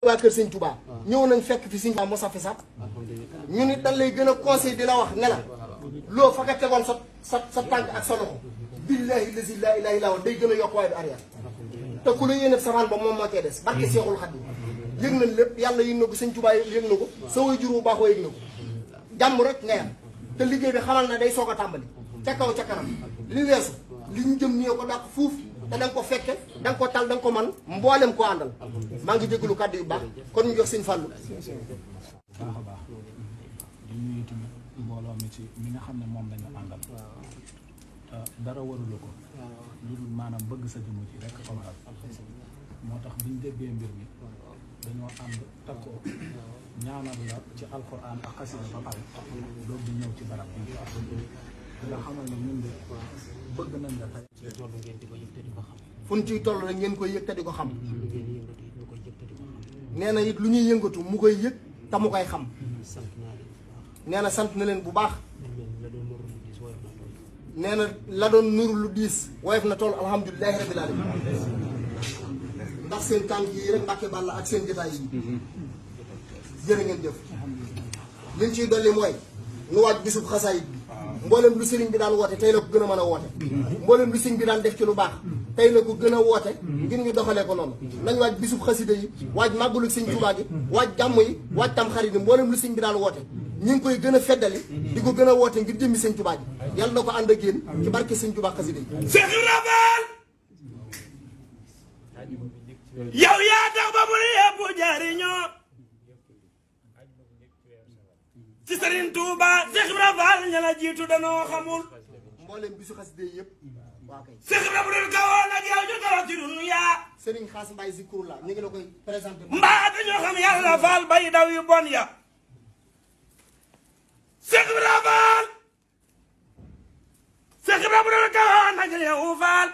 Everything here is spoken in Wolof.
waa kër sëñ Touba ñëw nañ fekk fi sëñ Touba mosa fi sax ñu nit dañ lay gën a conseil di la wax ne la loo fa nga tegoon sa tànk ak sa loxo billahi lazi la ilaha illa day gën a yokk waaye du arrière te ku la yéene safaan ba moom moo cee des barke Seexul Xadiim yëg nañ lépp yàlla yëg na ko sëñ Touba yëg na ko sa way jur bu baax yëg na ko jàmm rek nga yam te liggéey bi xamal na day soog a tàmbali ca kaw ca kanam li weesu li ñu jëm nii ko dàq fuuf te da nga ko fekke da nga ko tal da nga ko man mboolem ko àndal maa ngi jégalu kàddu yu baax kon ñu jox sëñ Fallou. baax a baax di nuyu tamit mbooloo mi ci mi nga xam ne moom lañu àndal dara warulu ko lu dul maanaam bëgg sa jëmm ci rek ko waral moo tax biñ déggee mbir mi dañoo ànd takkoo ñaanal la ci alxuraan ak xasida ba pare doog di ñëw ci barab bi nga xamal ne ñun de bëgg nañ la tey fu ñu ciy toll rek ngeen koy yëg te di ko xam nee na it lu ñuy yëngatu mu koy yëg te mu koy xam nee na sant na leen bu baax nee na la doon nuru lu diis woyof na tool alhamdulilahi rabbil alamin ndax seen tànk yi rek Mbàkke Bàlla ak seen jotaay yi jërë ngeen jëf liñ ciy dolli mooy nu waaj bisub xasaayit bi mboolem lu sëriñ bi daan woote tey la ko gën a mën a woote mboolem lu sëriñ bi daan def ci lu baax tey la ko gën a woote ngir ñu doxalee ko noonu nañ waaj bisub xasida yi waaj màggalu sëriñ Tuubaa gi waaj gàmm yi waaj tam xarit yi mboolem lu sëriñ bi daan woote ñu ngi koy gën a feddali di ko gën a woote ngir jëmmi sëriñ Tuubaa ji yàlla na ko ànd ak yéen ci barke sëriñ Tuubaa xasida yi Cheikh Ibrahima yow yaa tax ba mu yëpp jariñoo ci Serigne Touba Cheikh Ibrahima Fall ña la jiitu danoo xamul mboolem bisu xasida yi yëpp waa kay Cheikh Ibrahima dul kawoon ak yow ju tawa ci dunya sëriñ Xaas Mbaye Zikrullah ñu ngi la koy présenté mbaa dañoo xam yàlla Fall bay daw yu bon ya Cheikh Ibrahima Fall Cheikh Ibrahima dul kawoon ak yow Fall